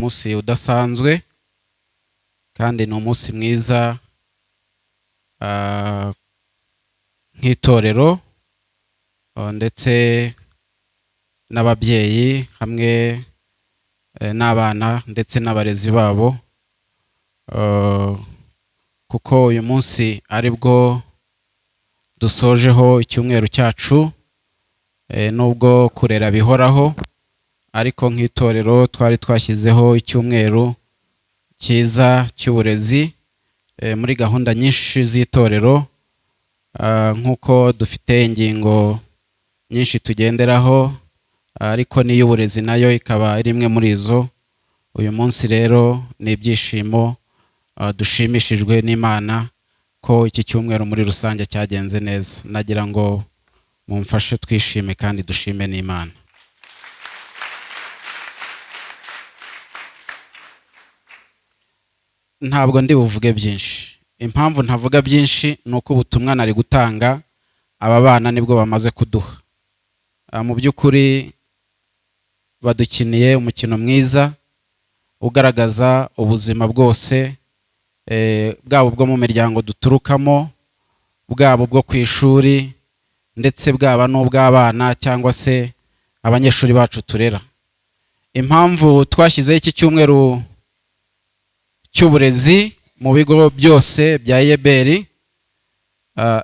Umunsi udasanzwe kandi ni umunsi mwiza nk'itorero ndetse n'ababyeyi hamwe n'abana ndetse n'abarezi babo, kuko uyu munsi aribwo dusojeho icyumweru cyacu. Nubwo kurera bihoraho, ariko nk'itorero twari twashyizeho icyumweru cyiza cy'uburezi muri gahunda nyinshi z'itorero. Nk'uko dufite ingingo nyinshi tugenderaho, ariko n'iy'uburezi nayo ikaba ari imwe muri izo. Uyu munsi rero ni ibyishimo, dushimishijwe n'Imana ko iki cyumweru muri rusange cyagenze neza. Nagira ngo mumfashe twishime kandi dushime n'Imana. Ntabwo ndi buvuge byinshi. Impamvu ntavuga byinshi ni uko ubutumwa nari gutanga aba bana nibwo bamaze kuduha. Mu by'ukuri badukiniye umukino mwiza ugaragaza ubuzima bwose, bwaba ubwo mu miryango duturukamo, bwaba ubwo ku ishuri, ndetse bwaba n'ubw'abana cyangwa se abanyeshuri bacu turera. Impamvu twashyizeho iki cyumweru cy'uburezi mu bigo byose bya Iyeberi,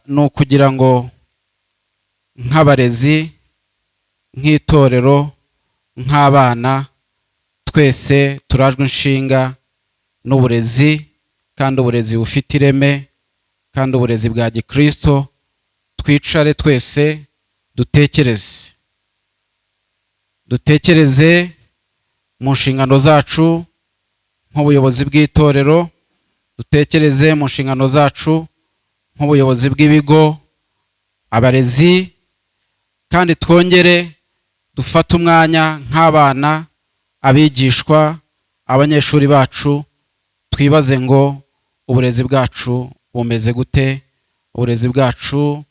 ni ukugira ngo nk'abarezi, nk'itorero, nk'abana, twese turajwe inshinga n'uburezi, kandi uburezi bufite ireme, kandi uburezi bwa gikristo. Twicare twese dutekereze, dutekereze mu nshingano zacu nk'ubuyobozi bw'itorero, dutekereze mu nshingano zacu nk'ubuyobozi bw'ibigo, abarezi, kandi twongere dufate umwanya nk'abana, abigishwa, abanyeshuri bacu, twibaze ngo uburezi bwacu bumeze gute, uburezi bwacu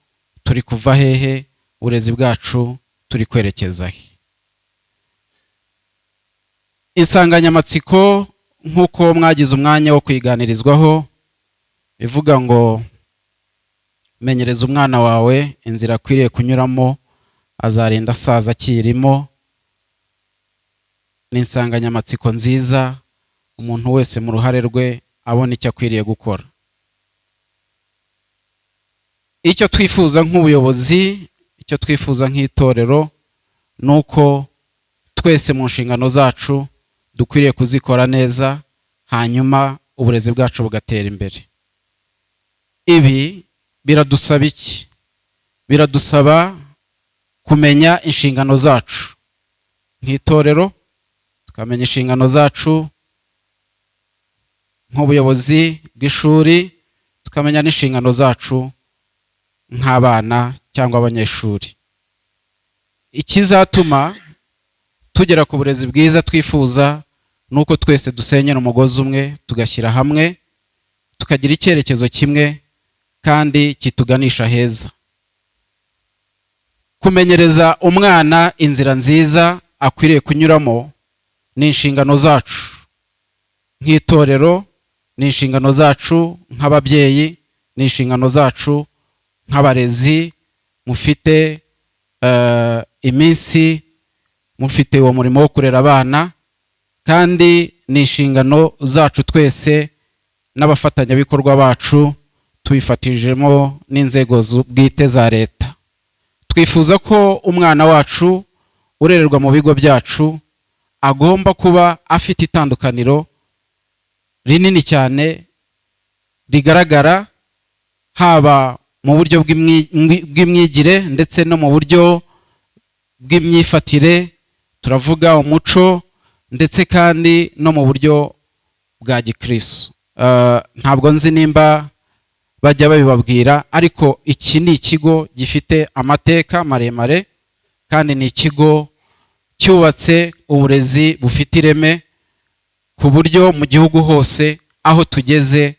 turi kuva hehe, uburezi bwacu turi kwerekeza he. Insanganyamatsiko nk'uko mwagize umwanya wo kwiganirizwaho ivuga ngo menyereza umwana wawe inzira akwiriye kunyuramo, azarinda asaza akirimo. Ni insanganyamatsiko nziza, umuntu wese mu ruhare rwe abona icyo akwiriye gukora. Icyo twifuza nk'ubuyobozi, icyo twifuza nk'itorero, ni uko twese mu nshingano zacu dukwiriye kuzikora neza, hanyuma uburezi bwacu bugatera imbere. Ibi biradusaba iki? Biradusaba kumenya inshingano zacu nk'itorero, tukamenya inshingano zacu nk'ubuyobozi bw'ishuri, tukamenya n'inshingano zacu nk'abana cyangwa abanyeshuri. Ikizatuma tugera ku burezi bwiza twifuza ni uko twese dusenyera umugozi umwe, tugashyira hamwe, tukagira icyerekezo kimwe kandi kituganisha heza. Kumenyereza umwana inzira nziza akwiriye kunyuramo ni inshingano zacu nk'itorero, ni inshingano zacu nk'ababyeyi, ni inshingano zacu nk'abarezi. Mufite iminsi mufite uwo murimo wo kurera abana, kandi ni inshingano zacu twese n'abafatanyabikorwa bacu, tubifatijemo n'inzego bwite za leta. Twifuza ko umwana wacu urererwa mu bigo byacu agomba kuba afite itandukaniro rinini cyane rigaragara, haba mu buryo bw'imyigire ndetse no mu buryo bw'imyifatire, turavuga umuco, ndetse kandi no mu buryo bwa gikristo. Ntabwo nzi nimba bajya babibabwira, ariko iki ni ikigo gifite amateka maremare, kandi ni ikigo cyubatse uburezi bufite ireme, ku buryo mu gihugu hose aho tugeze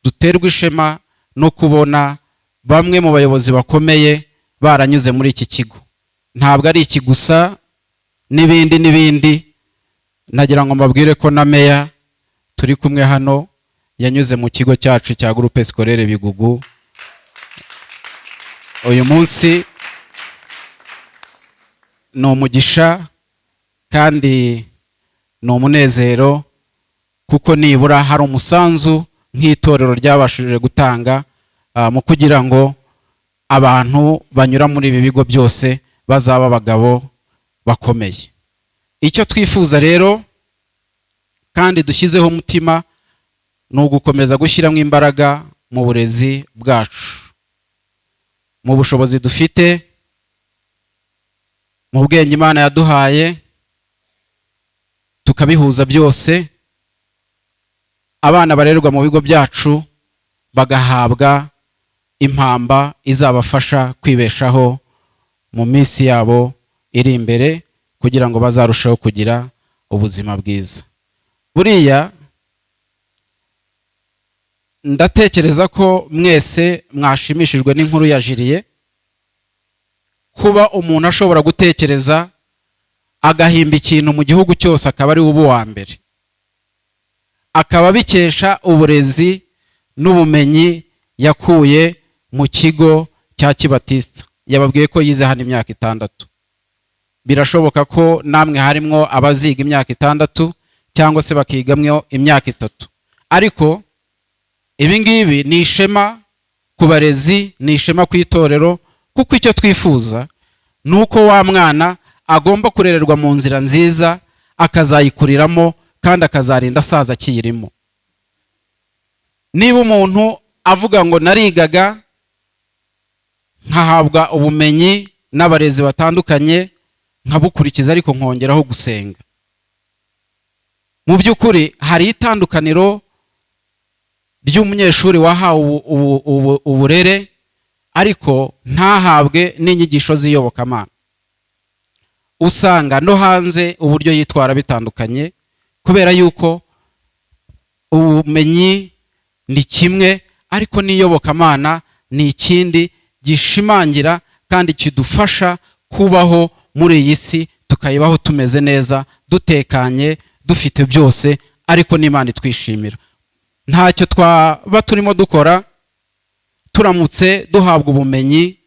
duterwa ishema no kubona bamwe mu bayobozi bakomeye baranyuze muri iki kigo. Ntabwo ari iki gusa, n'ibindi n'ibindi. Nagira ngo mbabwire ko na meya turi kumwe hano yanyuze mu kigo cyacu cya Groupe Scolaire Bigugu. Uyu munsi ni umugisha kandi ni umunezero, kuko nibura hari umusanzu nk'itorero ryabashije gutanga mu kugira ngo abantu banyura muri ibi bigo byose bazaba abagabo bakomeye. Icyo twifuza rero kandi dushyizeho umutima ni ugukomeza gushyiramo imbaraga mu burezi bwacu, mu bushobozi dufite, mu bwenge Imana yaduhaye, tukabihuza byose, abana barererwa mu bigo byacu bagahabwa impamba izabafasha kwibeshaho mu minsi yabo iri imbere, kugira ngo bazarusheho kugira ubuzima bwiza. Buriya ndatekereza ko mwese mwashimishijwe n'inkuru ya Jiriye. Kuba umuntu ashobora gutekereza agahimba ikintu mu gihugu cyose, akaba ari we uba uwa mbere, akaba abikesha uburezi n'ubumenyi yakuye mu kigo cya Kibatisita. Yababwiye ko yize hano imyaka 6. Birashoboka ko namwe harimwo abaziga imyaka 6 cyangwa se bakigamwo imyaka 3, ariko ibi ngibi ni ishema ku barezi, ni ishema ku itorero, kuko icyo twifuza ni uko wa mwana agomba kurererwa mu nzira nziza, akazayikuriramo kandi akazarinda asaza akiyirimo. Niba umuntu avuga ngo narigaga nkahabwa ubumenyi n'abarezi batandukanye, nkabukurikiza, ariko nkongeraho gusenga, mu by'ukuri hari itandukaniro ry'umunyeshuri wahawe uburere ariko ntahabwe n'inyigisho z'iyobokamana. Usanga no hanze uburyo yitwara bitandukanye, kubera yuko ubumenyi ni kimwe, ariko n'iyobokamana ni ikindi gishimangira kandi kidufasha kubaho muri iyi si, tukayibaho tumeze neza, dutekanye, dufite byose, ariko n'Imana itwishimira. Ntacyo twaba turimo dukora turamutse duhabwa ubumenyi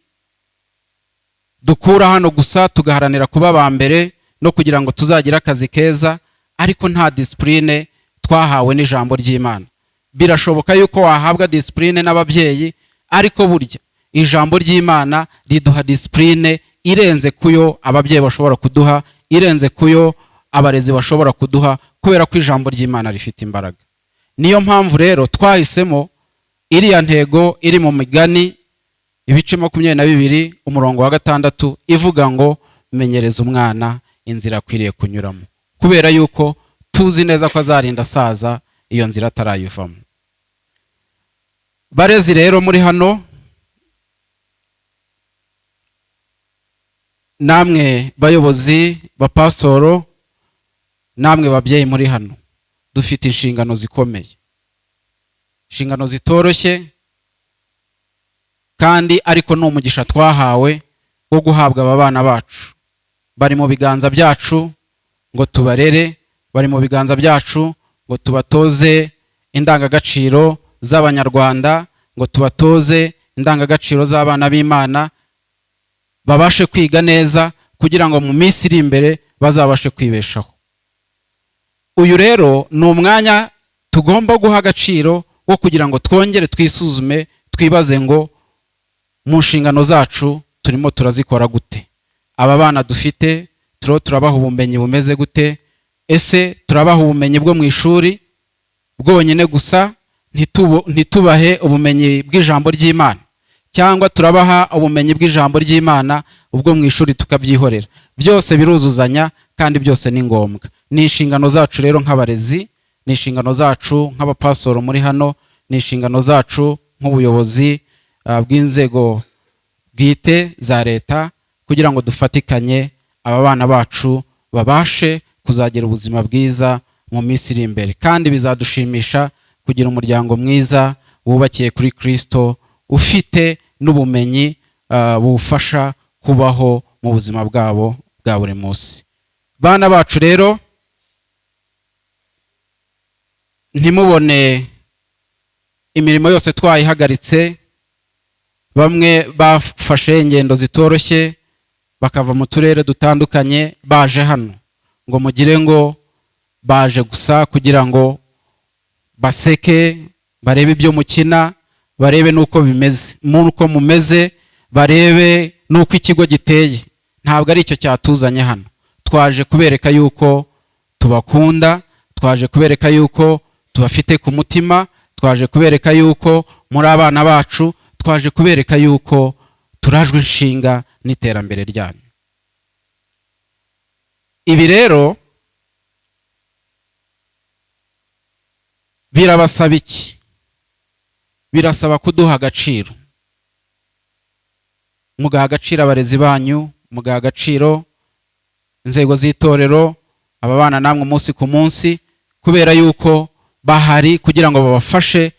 dukura hano gusa, tugaharanira kuba aba mbere no kugira ngo tuzagire akazi keza, ariko nta discipline twahawe n'ijambo ry'Imana. Birashoboka yuko wahabwa discipline n'ababyeyi, ariko burya ijambo ry'Imana riduha discipline irenze kuyo ababyeyi bashobora kuduha, irenze kuyo abarezi bashobora kuduha, kubera ko ijambo ry'Imana rifite imbaraga. Niyo mpamvu rero twahisemo iriya ntego iri mu Migani ibice 22 umurongo wa 6, ivuga ngo menyereza umwana inzira akwiriye kunyuramo, kubera yuko tuzi neza ko azarinda asaza iyo nzira atarayivamo. Barezi rero muri hano, namwe bayobozi, bapasoro, namwe babyeyi muri hano, dufite inshingano zikomeye, inshingano zitoroshye kandi ariko ni umugisha twahawe wo guhabwa aba bana bacu. Bari mu biganza byacu ngo tubarere, bari mu biganza byacu ngo tubatoze indangagaciro z'Abanyarwanda, ngo tubatoze indangagaciro z'abana b'Imana, babashe kwiga neza kugira ngo mu minsi iri imbere bazabashe kwibeshaho. Uyu rero ni umwanya tugomba guha agaciro wo kugira ngo twongere twisuzume, twibaze ngo mu nshingano zacu turimo turazikora gute? Aba bana dufite turiho turabaha ubumenyi bumeze gute? Ese turabaha ubumenyi bwo mu ishuri bwonyine gusa, ntitubahe ubumenyi bw'ijambo ry'Imana? Cyangwa turabaha ubumenyi bw'ijambo ry'Imana, ubwo mu ishuri tukabyihorera? Byose biruzuzanya kandi byose ni ngombwa. Ni inshingano zacu rero nk'abarezi, ni inshingano zacu nk'abapasoro muri hano, ni inshingano zacu nk'ubuyobozi bw'inzego bwite za leta, kugira ngo dufatikanye aba bana bacu babashe kuzagira ubuzima bwiza mu minsi iri imbere. Kandi bizadushimisha kugira umuryango mwiza wubakiye kuri Kristo, ufite n'ubumenyi buwufasha kubaho mu buzima bwabo bwa buri munsi. Bana bacu rero, Ntimubone imirimo yose twayihagaritse. Bamwe bafashe ingendo zitoroshye, bakava mu turere dutandukanye baje hano, ngo mugire ngo baje gusa kugira ngo baseke, barebe ibyo mukina, barebe n'uko bimeze, n'uko mumeze, barebe n'uko ikigo giteye. Ntabwo ari icyo cyatuzanye hano. Twaje kubereka yuko tubakunda, twaje kubereka yuko tubafite ku mutima, twaje kubereka yuko muri abana bacu, twaje kubereka yuko turajwe inshinga n'iterambere ryanyu. Ibi rero birabasaba iki? Birasaba kuduha agaciro, mugaha agaciro abarezi banyu, mugaha agaciro inzego z'itorero, aba bana namwe umunsi ku munsi, kubera yuko bahari kugira ngo babafashe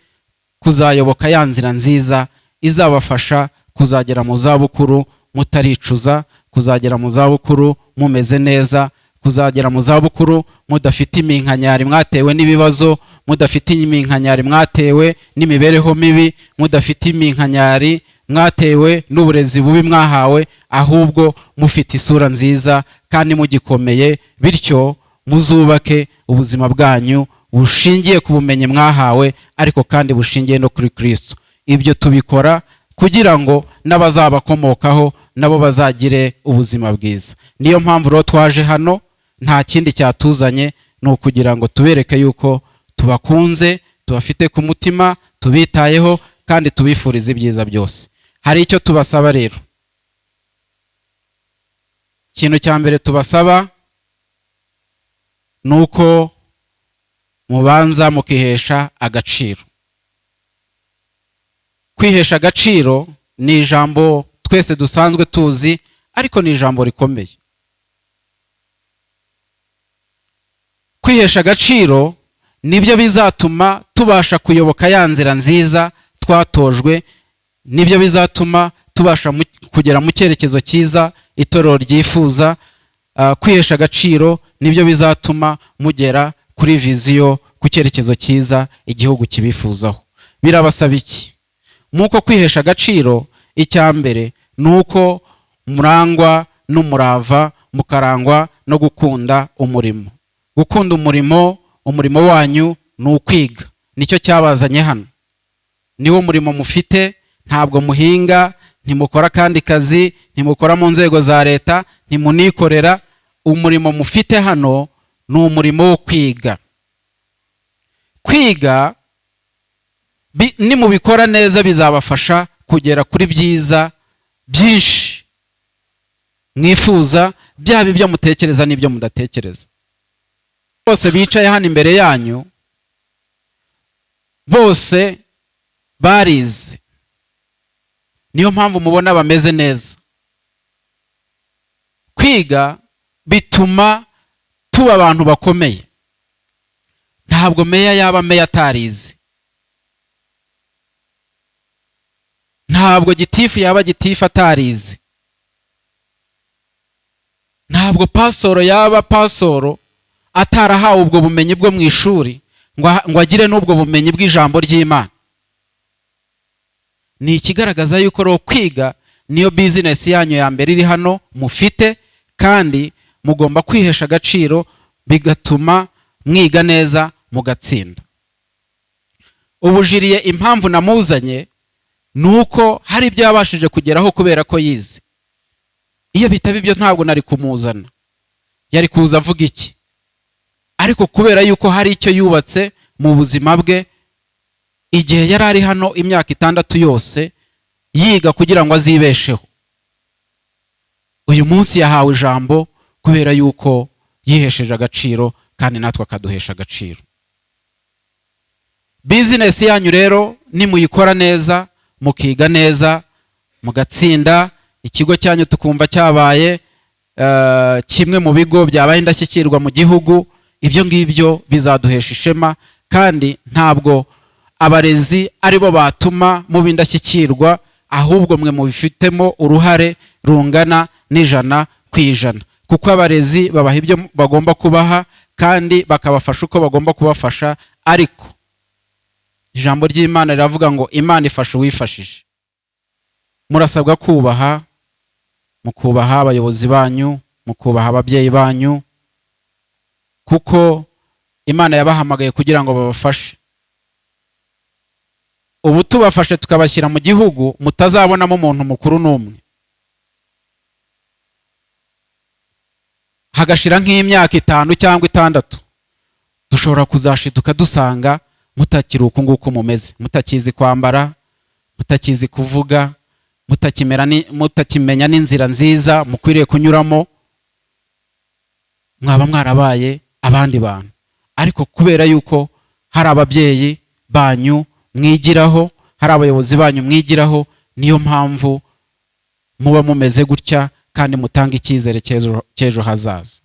kuzayoboka ya nzira nziza izabafasha kuzagera mu zabukuru mutaricuza, kuzagera mu zabukuru mumeze neza, kuzagera mu zabukuru mudafite iminkanyari mwatewe n'ibibazo, mudafite iminkanyari mwatewe n'imibereho mibi, mudafite iminkanyari mwatewe n'uburezi bubi mwahawe, ahubwo mufite isura nziza kandi mugikomeye. Bityo muzubake ubuzima bwanyu bushingiye ku bumenyi mwahawe, ariko kandi bushingiye no kuri Kristo. Ibyo tubikora kugira ngo n'abazabakomokaho nabo bazagire ubuzima bwiza. Niyo mpamvu rero twaje hano. Nta kindi cyatuzanye, ni ukugira ngo tubereke yuko tubakunze, tubafite ku mutima, tubitayeho kandi tubifuriza ibyiza byose. Hari icyo tubasaba rero. Ikintu cya mbere tubasaba ni uko mubanza mukihesha agaciro. Kwihesha agaciro ni ijambo twese dusanzwe tuzi, ariko ni ijambo rikomeye. Kwihesha agaciro nibyo bizatuma tubasha kuyoboka ya nzira nziza twatojwe, nibyo bizatuma tubasha kugera mu cyerekezo cyiza itorero ryifuza. Kwihesha agaciro nibyo bizatuma mugera kuri vision, ku cyerekezo cyiza igihugu kibifuzaho. Birabasaba iki? Nk'uko kwihesha agaciro, icya mbere ni uko murangwa n'umurava, mukarangwa no gukunda umurimo. Gukunda umurimo, umurimo wanyu ni ukwiga, nicyo cyabazanye hano, niwo murimo mufite. Ntabwo muhinga, ntimukora akandi kazi, ntimukora mu nzego za leta, ntimunikorera. Umurimo mufite hano ni umurimo wo kwiga. Kwiga nimubikora neza bizabafasha kugera kuri byiza byinshi mwifuza, byaba ibyo mutekereza n'ibyo mudatekereza. Bose bicaye hano imbere yanyu, bose barize, niyo mpamvu mubona bameze neza. Kwiga bituma tuba abantu bakomeye. Ntabwo meya yaba meya atarize, ntabwo gitifu yaba gitifu atarize, ntabwo pasoro yaba pasoro atarahawe ubwo bumenyi bwo mu ishuri ngo agire n'ubwo bumenyi bw'ijambo ry'Imana. Ni ikigaragaza yuko rero kwiga niyo business yanyu ya mbere iri hano mufite, kandi mugomba kwihesha agaciro, bigatuma mwiga neza mugatsinda. Ubujiriye impamvu namuzanye ni uko hari ibyo yabashije kugeraho kubera ko yize. Iyo bitaba ibyo ntabwo nari kumuzana, yari kuza avuga iki? Ariko kubera yuko hari icyo yubatse mu buzima bwe igihe yari ari hano imyaka 6 yose yiga kugira ngo azibesheho, uyu munsi yahawe ijambo kubera yuko yihesheje agaciro, kandi natwe akaduhesha agaciro. Business yanyu rero nimuyikora neza, mukiga neza, mugatsinda, ikigo cyanyu tukumva cyabaye kimwe mu bigo byabaye indashyikirwa mu gihugu, ibyo ngibyo bizaduhesha ishema. Kandi ntabwo abarezi aribo batuma muba indashyikirwa, ahubwo mwe mubifitemo uruhare rungana n'100%, kuko abarezi babaha ibyo bagomba kubaha kandi bakabafasha uko bagomba kubafasha. Ariko ijambo ry'Imana riravuga ngo Imana ifasha uwifashije. Murasabwa kubaha, mukubaha abayobozi banyu, mukubaha ababyeyi banyu, kuko Imana yabahamagaye kugira ngo babafashe. Ubu tubafashe tukabashyira mu gihugu mutazabonamo umuntu mukuru n'umwe, hagashira nk'imyaka 5 cyangwa 6, dushobora kuzashiduka dusanga mutakiri uku nguku mumeze, mutakizi kwambara, mutakizi kuvuga, mutakimenya n'inzira nziza mukwiriye kunyuramo, mwaba mwarabaye abandi bantu. Ariko kubera yuko hari ababyeyi banyu mwigiraho, hari abayobozi banyu mwigiraho, niyo mpamvu muba mumeze gutya kandi mutanga icyizere cy'ejo hazaza.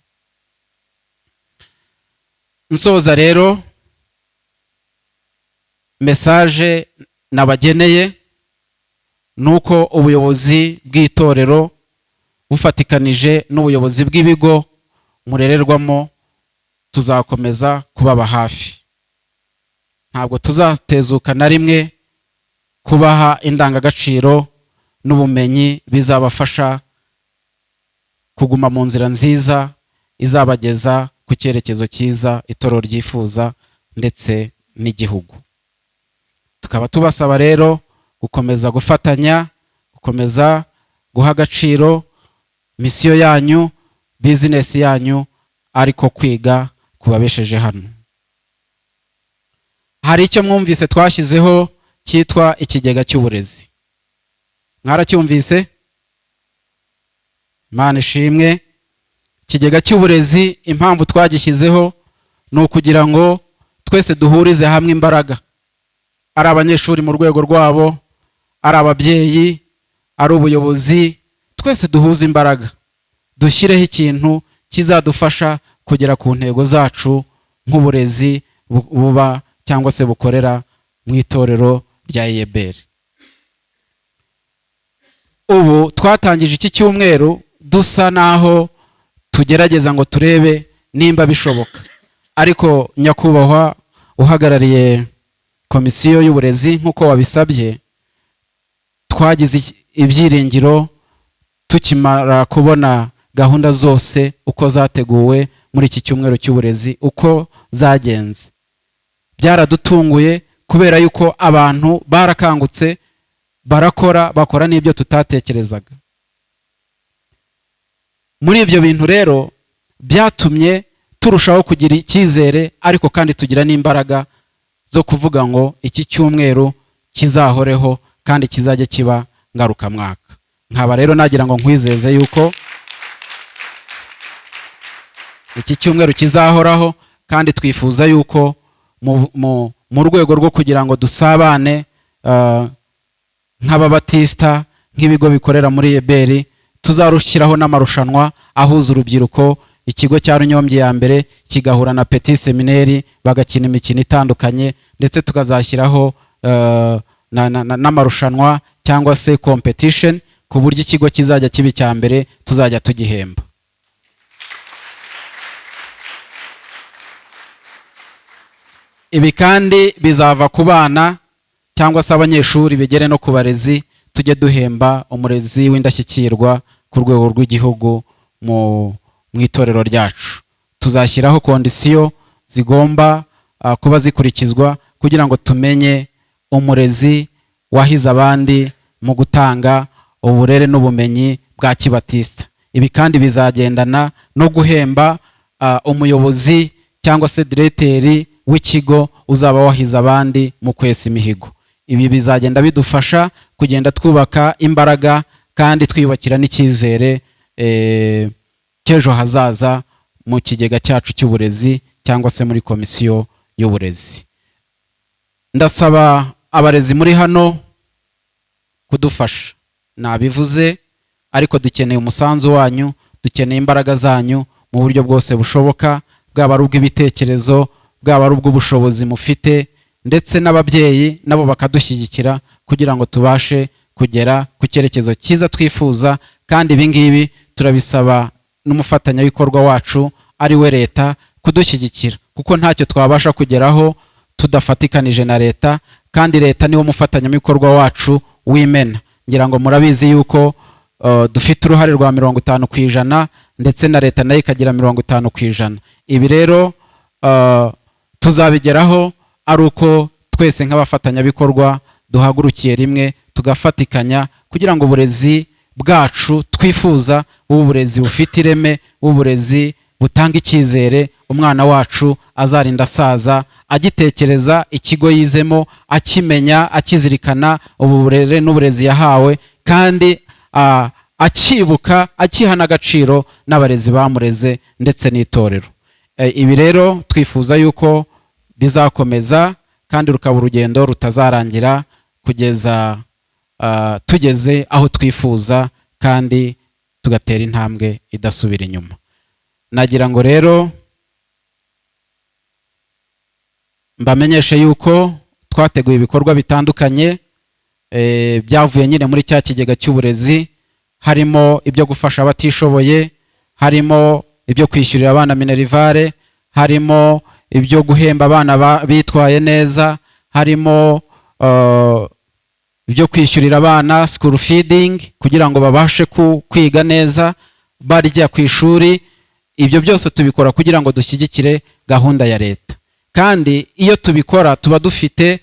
Nsoza rero message nabageneye nuko ubuyobozi bw'itorero bufatikanije n'ubuyobozi bw'ibigo murererwamo tuzakomeza kubaba hafi. Ntabwo tuzatezuka na rimwe kubaha indangagaciro n'ubumenyi bizabafasha kuguma mu nzira nziza izabageza ku cyerekezo cyiza itorero ryifuza ndetse n'igihugu. Tukaba tubasaba rero gukomeza gufatanya, gukomeza guha agaciro misiyo yanyu, bizinesi yanyu, ariko kwiga kubabesheje hano. Hari icyo mwumvise twashyizeho cyitwa ikigega cy'uburezi. Mwaracyumvise? Imana ishimwe. Ikigega cy'uburezi impamvu twagishyizeho ni ukugira ngo twese duhurize hamwe imbaraga, ari abanyeshuri mu rwego rwabo, ari ababyeyi, ari ubuyobozi, twese duhuze imbaraga dushyireho ikintu kizadufasha kugera ku ntego zacu nk'uburezi buba cyangwa se bukorera mu itorero rya EBR. Ubu twatangije iki cyumweru dusa naho tugerageza ngo turebe nimba bishoboka, ariko nyakubahwa uhagarariye komisiyo y'uburezi nk'uko wabisabye, twagize ibyiringiro tukimara kubona gahunda zose uko zateguwe muri iki cyumweru cy'uburezi uko zagenze. Byaradutunguye kubera yuko abantu barakangutse, barakora, bakora n'ibyo tutatekerezaga. Muri ibyo bintu rero byatumye turushaho kugira icyizere, ariko kandi tugira n'imbaraga zo kuvuga ngo iki cyumweru kizahoreho kandi kizajye kiba ngarukamwaka. Nkaba rero nagira ngo nkwizeze yuko iki cyumweru kizahoraho, kandi twifuza yuko mu rwego rwo kugira ngo dusabane nk'ababatisita, nk'ibigo bikorera muri EBR, tuzarushyiraho n'amarushanwa ahuza urubyiruko. Ikigo cya Runyombyi ya mbere kigahura na Petit Seminaire bagakina imikino itandukanye, ndetse tukazashyiraho n'amarushanwa cyangwa se competition, ku buryo ikigo kizajya kiba icya mbere tuzajya tugihemba. Ibi kandi bizava ku bana cyangwa se abanyeshuri bigere no ku barezi, tujye duhemba umurezi w'indashyikirwa ku rwego rw'igihugu mu itorero ryacu. Tuzashyiraho kondisiyo zigomba kuba zikurikizwa kugira ngo tumenye umurezi wahize abandi mu gutanga uburere n'ubumenyi bwa kibatista. Ibi kandi bizagendana no guhemba umuyobozi cyangwa se direteri w'ikigo uzaba wahize abandi mu kwesa imihigo. Ibi bizagenda bidufasha kugenda twubaka imbaraga kandi twiyubakira n'icyizere cy'ejo hazaza mu kigega cyacu cy'uburezi cyangwa se muri komisiyo y'uburezi. Ndasaba abarezi muri hano kudufasha. Nabivuze, ariko dukeneye umusanzu wanyu, dukeneye imbaraga zanyu mu buryo bwose bushoboka, bwaba ari ubw'ibitekerezo, bwaba ari ubw'ubushobozi mufite, ndetse n'ababyeyi nabo bakadushyigikira kugira ngo tubashe kugera ku cyerekezo cyiza twifuza. Kandi ibi ngibi turabisaba n'umufatanyabikorwa wacu ari we leta kudushyigikira, kuko ntacyo twabasha kugeraho tudafatikanije na leta, kandi leta niwo mufatanyabikorwa wacu w'imena. Ngira ngo murabizi yuko dufite uruhare rwa 50%, ndetse na leta nayo ikagira 50%. Ibi rero tuzabigeraho ari uko twese nk'abafatanyabikorwa duhagurukiye rimwe, tugafatikanya kugira ngo uburezi bwacu twifuza bube uburezi bufite ireme, uburezi butanga icyizere, umwana wacu azarinda asaza agitekereza ikigo yizemo, akimenya, akizirikana ubu burere n'uburezi yahawe, kandi akibuka, akiha n'agaciro n'abarezi bamureze ndetse n'itorero. Ibi rero twifuza yuko bizakomeza kandi rukaba urugendo rutazarangira kugeza tugeze aho twifuza kandi tugatera intambwe idasubira inyuma. Nagira ngo rero mbamenyeshe yuko twateguye ibikorwa bitandukanye byavuye nyine muri cya kigega cy'uburezi, harimo ibyo gufasha abatishoboye, harimo ibyo kwishyurira abana minerval, harimo ibyo guhemba abana bitwaye neza, harimo ibyo kwishyurira abana school feeding kugira ngo babashe kwiga neza barya ku ishuri. Ibyo byose tubikora kugira ngo dushyigikire gahunda ya leta, kandi iyo tubikora tuba dufite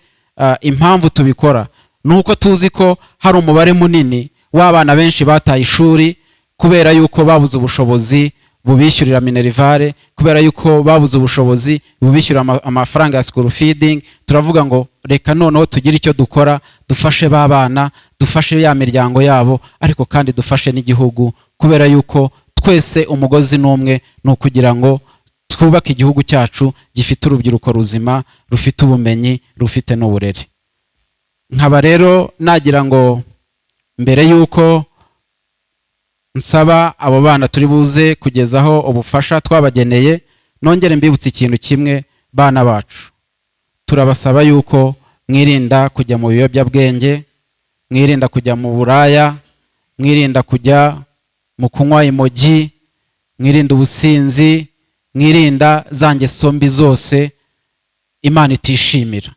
impamvu tubikora, ni uko tuzi ko hari umubare munini w'abana benshi bataye ishuri kubera yuko babuze ubushobozi bubishyurira minerval, kubera yuko babuze ubushobozi bubishyurira amafaranga ya school feeding. Turavuga ngo reka noneho tugire icyo dukora, dufashe ba bana, dufashe ya miryango yabo, ariko kandi dufashe n'igihugu, kubera yuko twese umugozi ni umwe, ni ukugira ngo twubake igihugu cyacu gifite urubyiruko ruzima, rufite ubumenyi, rufite n'uburere. Nkaba rero nagira ngo mbere y'uko nsaba abo bana turi buze kugezaho ubufasha twabageneye, nongere mbibutse ikintu kimwe. Bana bacu, turabasaba yuko mwirinda kujya mu biyobyabwenge, mwirinda kujya mu buraya, mwirinda kujya mu kunywa imogi, mwirinda ubusinzi, mwirinda za ngeso mbi zose Imana itishimira.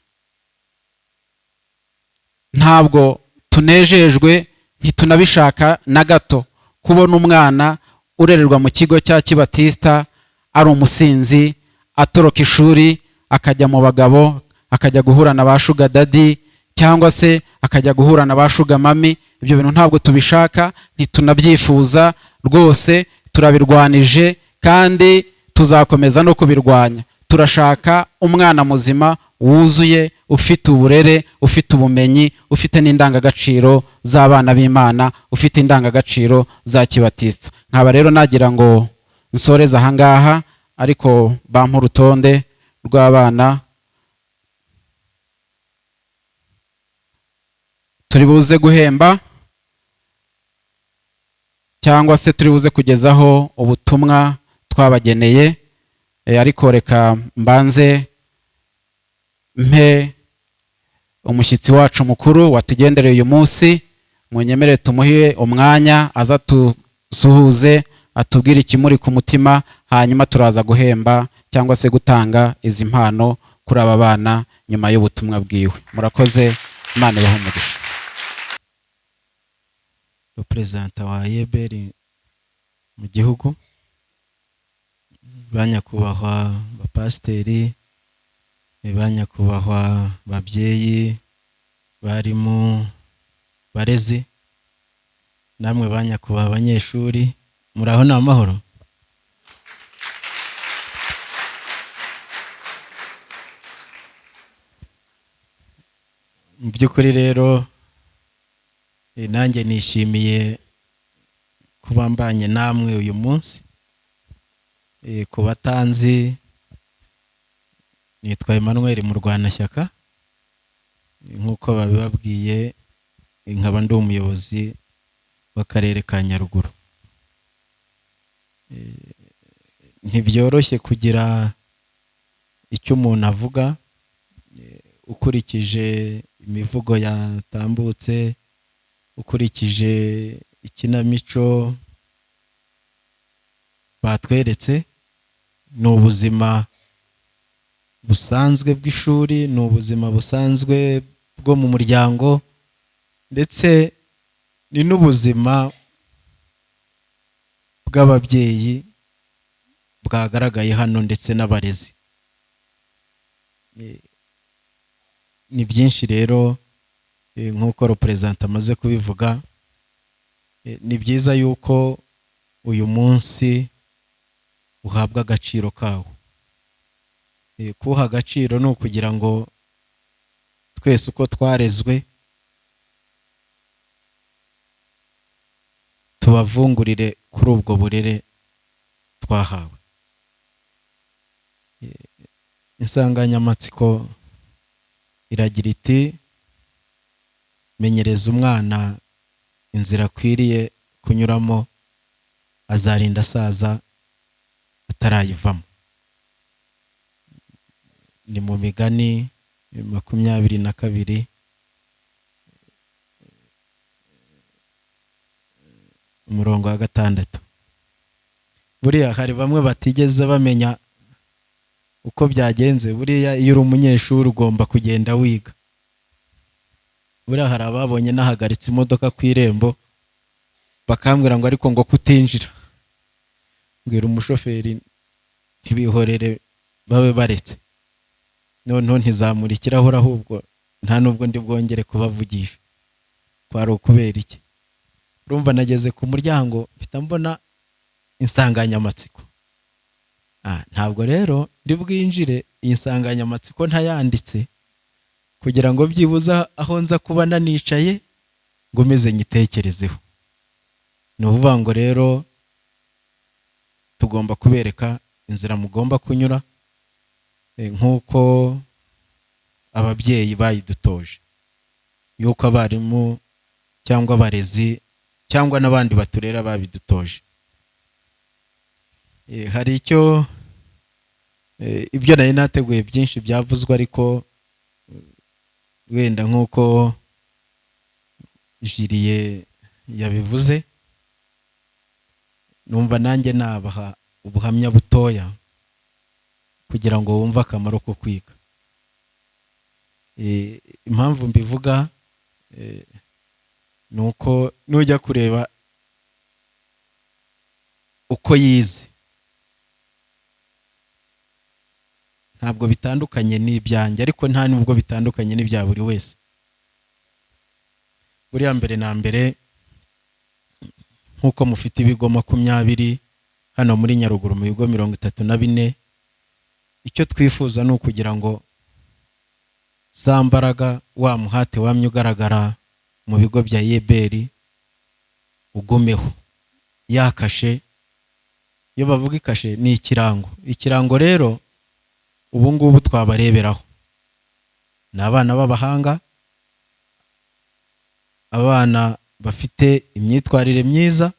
Ntabwo tunejejwe, ntitunabishaka na gato kubona umwana urererwa mu kigo cya Kibatisita ari umusinzi, atoroka ishuri akajya mu bagabo, akajya guhura na ba sugar daddy cyangwa se akajya guhura na ba sugar mummy. Ibyo bintu ntabwo tubishaka, ntitunabyifuza rwose, turabirwanije kandi tuzakomeza no kubirwanya. Turashaka umwana muzima wuzuye, ufite uburere, ufite ubumenyi, ufite n'indangagaciro z'abana b'Imana, ufite indangagaciro za Kibatisita. Nkaba rero nagira ngo nsoreze ahangaha, ariko bampa urutonde rw'abana turi buze guhemba cyangwa se turi buze kugezaho ubutumwa twabageneye. Ariko reka mbanze mpe umushyitsi wacu mukuru watugendereye uyu munsi, munyemerere tumuhe umwanya aza tusuhuze, atubwire ikimuri ku mutima, hanyuma turaza guhemba cyangwa se gutanga izi mpano kuri aba bana nyuma y'ubutumwa bwiwe. Murakoze, Imana ibahe umugisha. Perezida wa yeberi mu gihugu, ba nyakubahwa bapasiteri, ba nyakubahwa babyeyi, barimu, barezi, namwe ba nyakubahwa abanyeshuri, muraho ni amahoro. Mu by'ukuri rero nanjye nishimiye kuba mbanye namwe uyu munsi. Ku batanzi, nitwa Emmanuel Murwanashyaka, nk'uko babibabwiye, nkaba ndi umuyobozi w'akarere ka Nyaruguru. Ntibyoroshye kugira icyo umuntu avuga ukurikije imivugo yatambutse, ukurikije ikinamico batweretse. Ni ubuzima busanzwe bw'ishuri, ni ubuzima busanzwe bwo mu muryango, ndetse ni n'ubuzima bw'ababyeyi bwagaragaye hano ndetse n'abarezi. Ni byinshi rero, nk'uko représentant amaze kubivuga. Ni byiza yuko uyu munsi uhabwa agaciro kawo. Kuwuha agaciro ni ukugira ngo twese uko twarezwe tubavungurire kuri ubwo burere twahawe. Insanganyamatsiko iragira iti: menyereza umwana inzira akwiriye kunyuramo, azarinda asaza atarayivamo. Ni mu Migani 22, umurongo wa 6. Buriya hari bamwe batigeze bamenya uko byagenze. Buriya iyo uri umunyeshuri ugomba kugenda wiga. Buriya hari ababonye nahagaritse imodoka ku irembo, bakambwira ngo ariko ngo kutinjira, mbwira umushoferi ntibihorere babe baretse, noneho ntizamura ikirahure, ahubwo nta nubwo ndi bwongere kubavugisha. Kwari ukubera iki? Urumva nageze ku muryango mpita mbona insanganyamatsiko. Ntabwo rero ndi bwinjire iyi nsanganyamatsiko ntayanditse, kugira ngo byibuze aho nza kuba nanicaye ngo meze nyitekerezeho. Ni ukuvuga ngo rero tugomba kubereka inzira mugomba kunyura, nk'uko ababyeyi bayidutoje, yuko abarimu cyangwa abarezi cyangwa n'abandi baturera babidutoje. Hari icyo ibyo nari nateguye byinshi byavuzwe, ariko wenda nk'uko Jiriye yabivuze, numva nanjye nabaha ubuhamya butoya kugira ngo wumve akamaro ko kwiga. Impamvu mbivuga ni uko nujya kureba uko yize ntabwo bitandukanye n'ibyanjye, ariko nta nubwo bitandukanye n'ibya buri wese. Buriya mbere na mbere, nk'uko mufite ibigo 20 hano muri Nyaruguru, mu bigo 34, icyo twifuza ni ukugira ngo za mbaraga, wa muhate wamye ugaragara mu bigo bya Yeberi ugumeho. Ya kashe, iyo bavuga ikashe ni ikirango. Ikirango rero ubu ngubu twabareberaho ni abana b'abahanga, abana bafite imyitwarire myiza,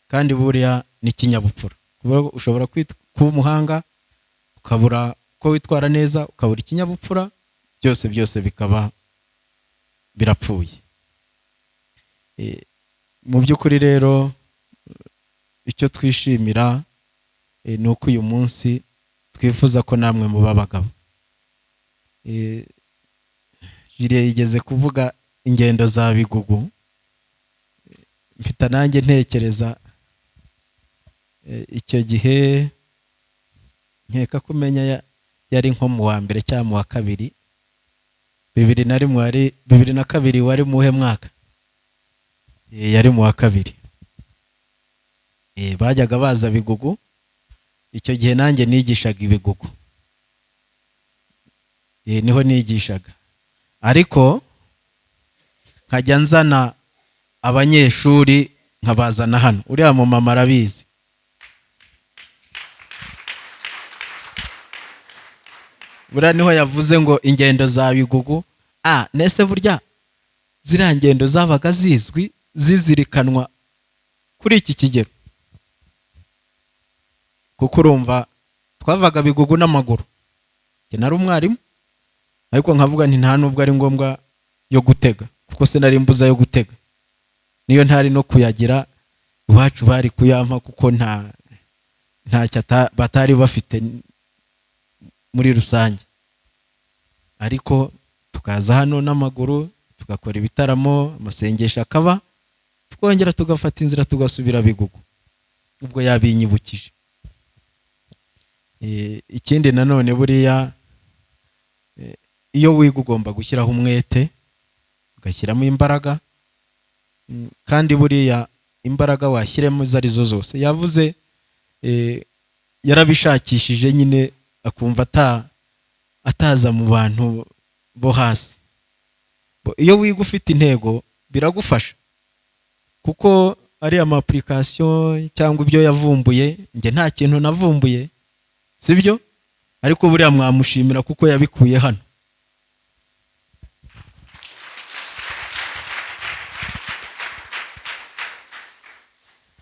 kandi buriya n'ikinyabupfura. Ushobora kuba umuhanga ukabura uko witwara neza, ukabura ikinyabupfura, byose byose bikaba birapfuye. Mu by'ukuri rero icyo twishimira ni uko uyu munsi twifuza ko namwe muba abagabo. Jiriye yigeze kuvuga ingendo za Bigugu, mpita nanjye ntekereza icyo gihe nkeka kumenya yari nko mu wa mbere cyangwa mu wa kabiri, 2001 wari, 2002 wari muhe mwaka? Yari mu wa kabiri. Bajyaga baza Bigugu, icyo gihe nanjye nigishaga ibigugu. Niho nigishaga, ariko nkajya nzana abanyeshuri nkabazana hano. Uriya mumama arabizi. Buriya niho yavuze ngo ingendo za Bigugu. Nese burya ziriya ngendo zabaga zizwi, zizirikanwa kuri iki kigero? Kuko urumva twavaga Bigugu n'amaguru. Njye nari umwarimu, ariko nkavuga nti nta nubwo ari ngombwa yo gutega, kuko se nari mbuza yo gutega, niyo ntari no kuyagira iwacu bari kuyampa, kuko ntacyo batari bafite. muri rusange. Ariko tukaza hano n'amaguru, tugakora ibitaramo, amasengesho akaba, tukongera tugafata inzira tugasubira Bigugu. Ubwo yabinyibukije. Ikindi nanone buriya, iyo wiga ugomba gushyiraho umwete, ugashyiramo imbaraga, kandi buriya imbaraga washyiramo izo arizo zose. Yavuze yarabishakishije nyine, akumva ataza mu bantu bo hasi. Iyo wiga ufite intego biragufasha, kuko ari ama application cyangwa ibyo yavumbuye, njye nta kintu navumbuye, sibyo? Ariko buriya mwamushimira kuko yabikuye hano.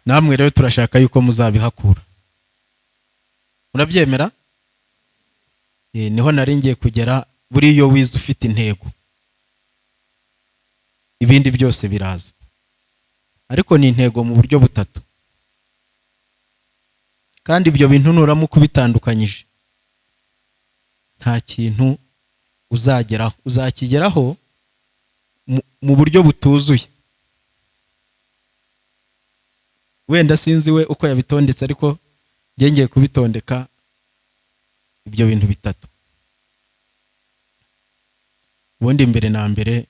Namwe rero turashaka yuko muzabihakura. Murabyemera? Niho nari ngiye kugera. Buriya iyo wize ufite intego, ibindi byose biraza. Ariko ni intego mu buryo butatu, kandi ibyo bintu nuramuka ubitandukanyije nta kintu uzageraho. Uzakigeraho mu buryo butuzuye. Wenda sinzi we uko yabitondetse, ariko njye ngiye kubitondeka ibyo bintu bitatu. Ubundi mbere na mbere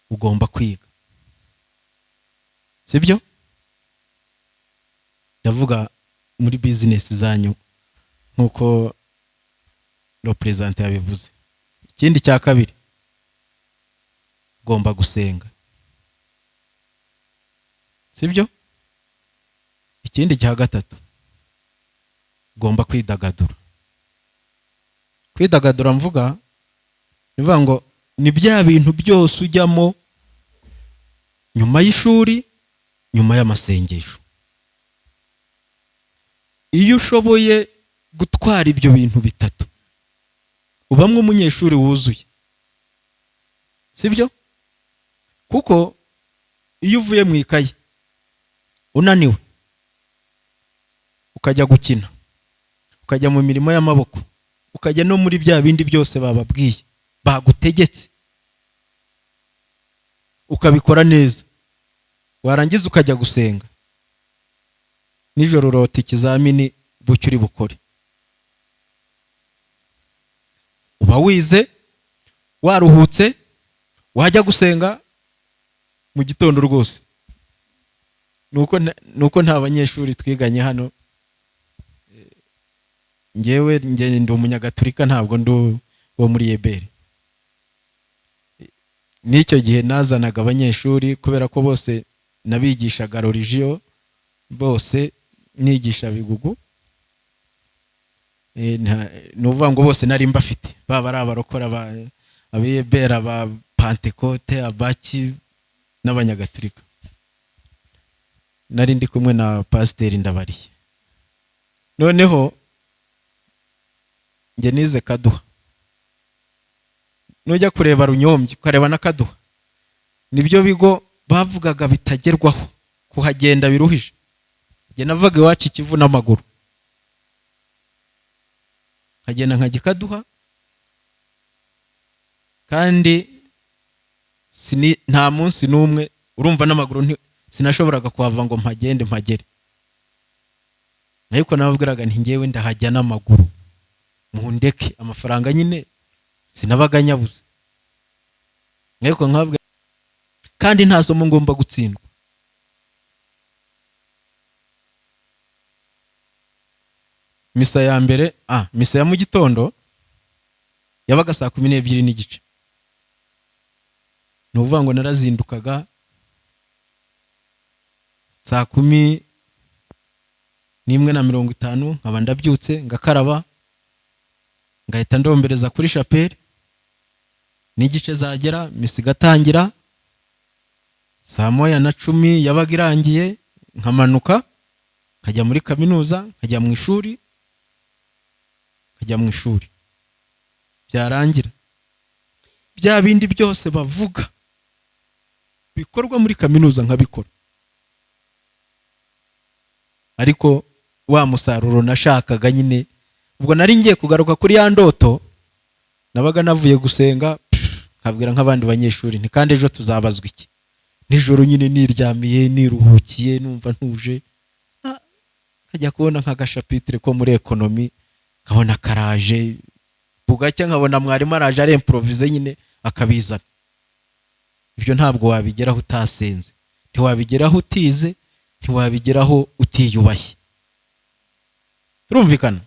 ugomba kwiga, sibyo? Ndavuga muri business zanyu nk'uko representant yabivuze. Ikindi cya kabiri, ugomba gusenga, sibyo? Ikindi cya gatatu, ugomba kwidagadura. Kwidagadura mvuga ni ukuvuga ngo ni bya bintu byose ujyamo nyuma y'ishuri, nyuma y'amasengesho. Iyo ushoboye gutwara ibyo bintu bitatu, ubamwe umunyeshuri wuzuye, sibyo? Kuko iyo uvuye mu ikayi unaniwe, ukajya gukina, ukajya mu mirimo y'amaboko, ukajya no muri bya bindi byose bababwiye bagutegetse, ukabikora neza, warangiza ukajya gusenga, nijoro urota ikizamini bucyo uri bukore. Uba wize, waruhutse, wajya gusenga mu gitondo rwose. Nuko nta banyeshuri twiganye hano. Njyewe ndi umunyagatulika, ntabwo ndi wo muri Yeberi. N'icyo gihe nazanaga abanyeshuri, kubera ko bose nabigishaga religion, bose nigisha Bigugu. Ni ukuvuga ngo bose nari mbafite, baba ari abarokora, abiyebera, aba Pantekote, abaki n'abanyagatulika. Nari ndi kumwe na Pasiteri Ndabariye. Noneho njye nize Kaduha. Nujya kureba Runyombyi ukareba na Kaduha, nibyo bigo bavugaga bitagerwaho, kuhagenda biruhije. Njye navaga iwacu Ikivu n'amaguru, nkagenda nkajya Kaduha, kandi nta munsi n'umwe urumva n'amaguru sinashoboraga kuhava ngo mpagende mpagere. Ariko nababwiraga nti ngewe ndahajya n'amaguru, mundeke, amafaranga nyine sinabaga nyabuze. Ariko nkababwira kandi nta somo ngomba gutsindwa. Misa ya mbere, misa ya mu gitondo yabaga saa 12:30. Ni ukuvuga ngo narazindukaga saa 11:50, nkaba ndabyutse, ngakaraba, ngahita ndombereza kuri chapelle, n'igice zagera misa igatangira, saa 1:10 yabaga irangiye, nkamanuka nkajya muri kaminuza, nkajya mu ishuri, nkajya mu ishuri. Byarangira bya bindi byose bavuga bikorwa muri kaminuza nkabikora. Ariko wa musaruro nashakaga nyine, Ubwo nari ngiye kugaruka kuri ya ndoto, nabaga navuye gusenga, nkabwira nk'abandi banyeshuri nti: "Kandi ejo tuzabazwa iki?" Nijoro nyine niryamiye, niruhukiye, numva ntuje, nkajya kubona nk'agashapitre ko muri économie, nkabona karaje bugacya, nkabona mwarimu araje aremprovise nyine akabizana. Ibyo ntabwo wabigeraho utasenze, ntiwabigeraho utize, ntiwabigeraho utiyubashye. Turumvikana?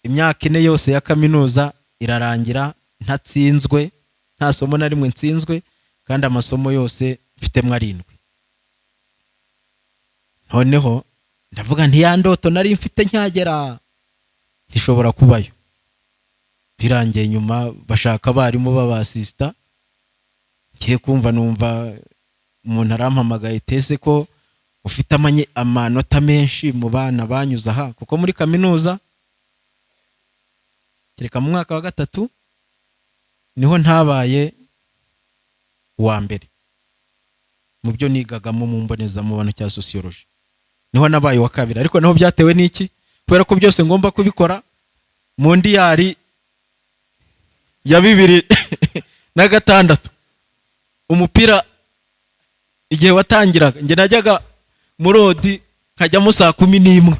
Imyaka 4 yose ya kaminuza irarangira ntatsinzwe, nta somo na rimwe nsinzwe, kandi amasomo yose mfitemo 7. Noneho ndavuga nti: "Ya ndoto nari mfite nkagera ntishobora kubayo." Birangiye nyuma bashaka abarimu b'abasisita. Ngiye kumva numva umuntu arampamagaye: "Tese ko ufite amanota menshi mu bana banyuze aha?" Kuko muri kaminuza, kereka mu mwaka wa gatatu niho ntabaye uwa mbere mu byo nigagamo, mu mbonezamubano cya sociologie niho nabaye uwa kabiri. Ariko naho byatewe n'iki? Kubera ko byose ngomba kubikora mu ndiyari ya 2006. Umupira igihe watangiraga, njye najyaga muri audi nkajyamo saa 11,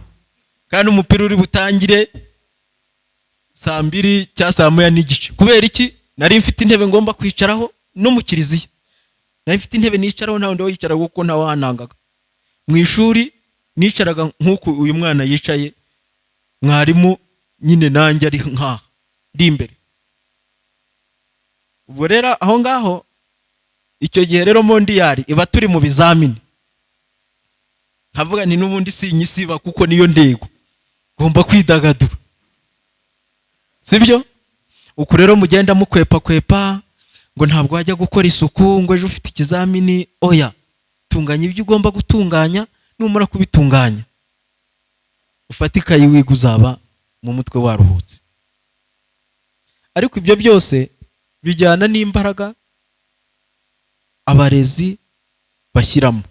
kandi umupira uri butangire saa 2 cyangwa saa 1:30. Kubera iki? Nari mfite intebe ngomba kwicaraho. No mu kiliziya nari mfite intebe nicaraho, nta wundi wayicaraho kuko ntawahanangaga. Mu ishuri nicaraga nk'uku uyu mwana yicaye, mwarimu nyine nanjye ari nkaha ndi imbere. Ubwo rero aho ngaho, icyo gihe rero mondiyari iba turi mu bizamini, nkavuga nti: "N'ubundi sinyisiba kuko niyo ndego, ngomba kwidagadura." Sibyo? Uku rero mugenda mukwepa kwepa ngo ntabwo wajya gukora isuku, ngo ejo ufite ikizamini. Oya, tunganya ibyo ugomba gutunganya. Numara kubitunganya, ufate ikayi wiga, uzaba mu mutwe waruhutse. Ariko ibyo byose bijyana n'imbaraga abarezi bashyiramo.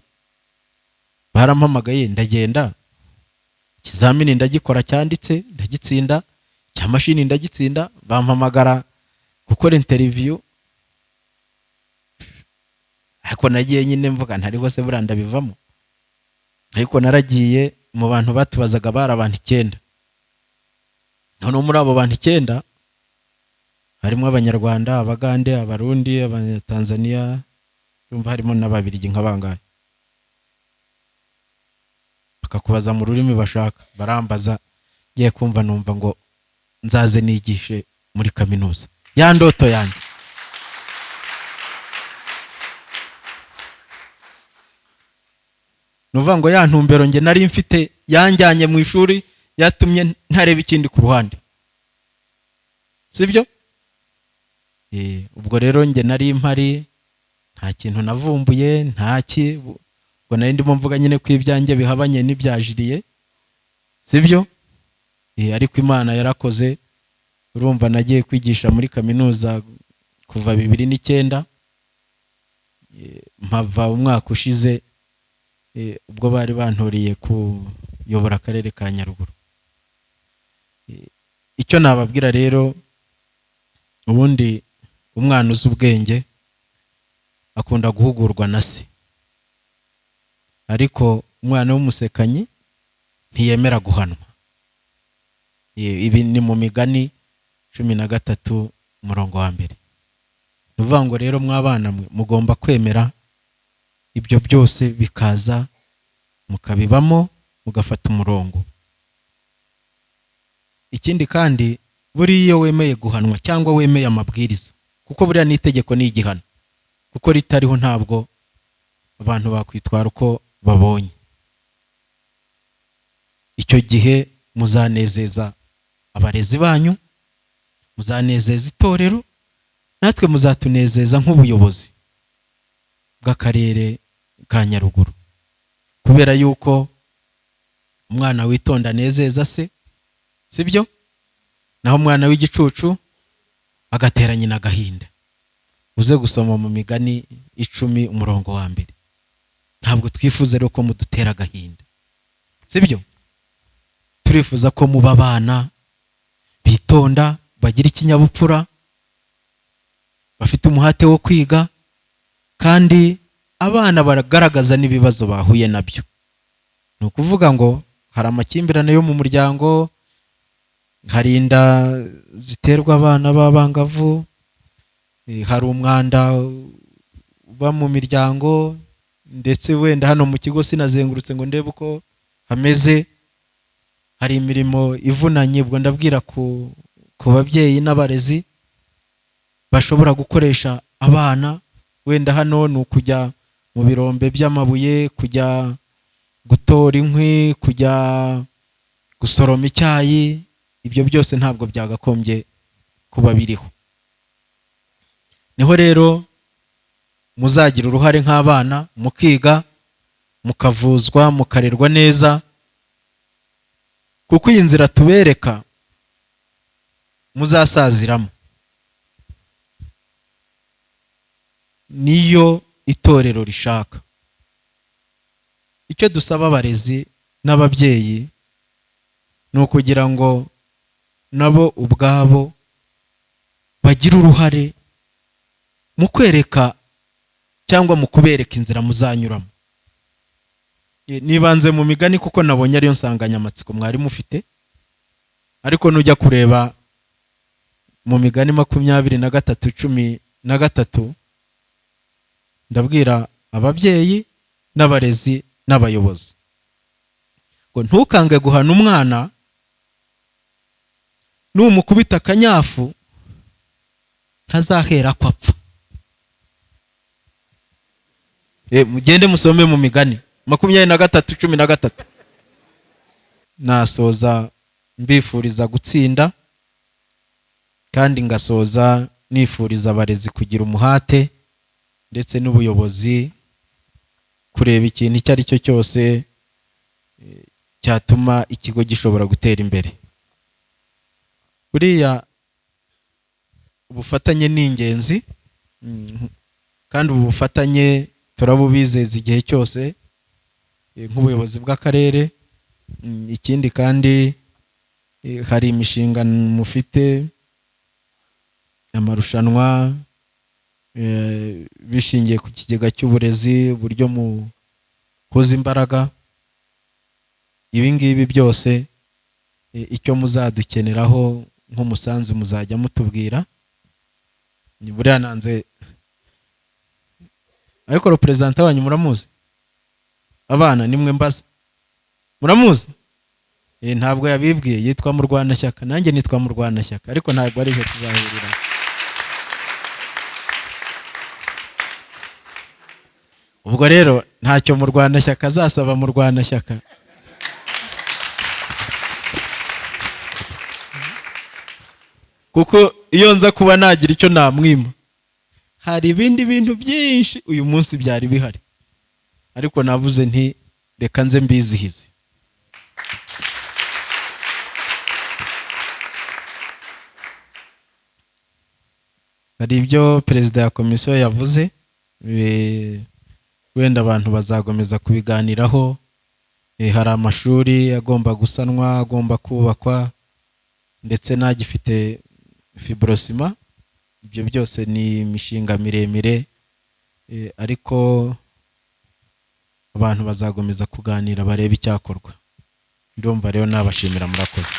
Barampamagaye, ndagenda, ikizamini ndagikora cyanditse ndagitsinda, cya mashini ndagitsinda. Bampamagara gukora interview, ariko nagiye nyine mvuga ntari se buriya ndabivamo. Ariko naragiye, mu bantu batubazaga bari abantu 9. Noneho muri abo bantu 9 harimo Abanyarwanda, Abagande, Abarundi, Abanyatanzaniya, urumva harimo n'Ababirigi nka bangahe. Bakakubaza mu rurimi bashaka. Barambaza, ngiye kumva numva ngo nzaze nigishe muri kaminuza, ya ndoto yanjye. Ni ukuvuga ngo ya ntumbero nge nari mfite yanjyanye mu ishuri, yatumye ntareba ikindi ku ruhande, sibyo? Ubwo rero nge nari mpari, nta kintu navumbuye, nta ki. Ubwo nari ndimo mvuga nyine ko ibyanjye bihabanye n'ibyajiriye, sibyo? Ariko Imana yarakoze. Urumva nagiye kwigisha muri kaminuza kuva 2009, mpava umwaka ushize, ubwo bari bantoriye kuyobora akarere ka Nyaruguru. Icyo nababwira rero, ubundi umwana uzi ubwenge akunda guhugurwa na se, ariko umwana w'umusekanyi ntiyemera guhanwa. Ibi ni mu Migani 13 umurongo wa 1. Ni ukuvuga ngo rero mwabana mwe, mugomba kwemera ibyo byose bikaza, mukabibamo, mugafata umurongo. Ikindi kandi, buriya iyo wemeye guhanwa cyangwa wemeye amabwiriza, kuko buriya n'itegeko ni igihano, kuko ritariho ntabwo abantu bakwitwara uko babonye. Icyo gihe muzanezeza abarezi banyu, muzanezeza itorero, natwe muzatunezeza nk'ubuyobozi bw'akarere ka Nyaruguru, kubera yuko umwana witonda anezeza se, sibyo? Naho umwana w'igicucu agatera nyina agahinda. Uze gusoma mu Migani 10 umurongo wa 1. Ntabwo twifuza rero ko mudutera agahinda, sibyo? Turifuza ko muba abana bitonda, bagira ikinyabupfura, bafite umuhate wo kwiga, kandi abana baragaragaza n'ibibazo bahuye nabyo. Ni ukuvuga ngo hari amakimbirane yo mu muryango, hari inda ziterwa abana b'abangavu, hari umwanda uba mu miryango, ndetse wenda hano mu kigo sinazengurutse ngo ndebe uko hameze. Hari imirimo ivunanye, ubwo ndabwira ku babyeyi n'abarezi bashobora gukoresha abana. Wenda hano ni ukujya mu birombe by'amabuye, kujya gutora inkwi, kujya gusoroma icyayi, ibyo byose ntabwo byagakombye kuba biriho. Niho rero muzagira uruhare nk'abana, mukiga, mukavuzwa, mukarerwa neza, kuko iyi nzira tubereka muzasaziramo niyo itorero rishaka. Icyo dusaba abarezi n'ababyeyi ni ukugira ngo nabo ubwabo bagire uruhare mu kwereka cyangwa mu kubereka inzira muzanyuramo. Nibanze mu migani kuko nabonye ariyo nsanganyamatsiko mwari mufite, ariko nujya kureba mu migani 23:13, ndabwira ababyeyi n'abarezi n'abayobozi ngo ntukange guhana umwana, numukubita akanyafu ntazahera ko apfa. Mugende musome mu migani 23:13. Nasoza mbifuriza gutsinda, kandi ngasoza nifuriza abarezi kugira umuhate ndetse n'ubuyobozi kureba ikintu icyo ari cyo cyose cyatuma ikigo gishobora gutera imbere. Buriya ubufatanye ni ingenzi, kandi ubu bufatanye turabubizeza igihe cyose nk'ubuyobozi bw'akarere. Ikindi kandi hari imishinga mufite, amarushanwa bishingiye ku kigega cy'uburezi, uburyo muhuza imbaraga. Ibi ngibi byose icyo muzadukeneraho nk'umusanzu muzajya mutubwira. Buriya nanze, ariko reperezanta wanyu muramuzi? Abana nimwe mbaza, muramuzi? Ntabwo yabibwiye, yitwa Murwanashyaka, nanjye nitwa Murwanashyaka, ariko ntabwo ari ejo tuzahurira. Ubwo rero ntacyo Murwanashyaka azasaba Murwanashyaka. Kuko iyo nza kuba nagira icyo namwima, hari ibindi bintu byinshi uyu munsi byari bihari, ariko navuze nti reka nze mbizihize. Hari ibyo perezida ya komisiyo yavuze, wenda abantu bazagomeza kubiganiraho. Hari amashuri agomba gusanwa, agomba kubakwa, ndetse n'agifite fibrosima. Ibyo byose ni imishinga miremire, ariko abantu bazagomeza kuganira barebe icyakorwa. Ndumva rero nabashimira, murakoze.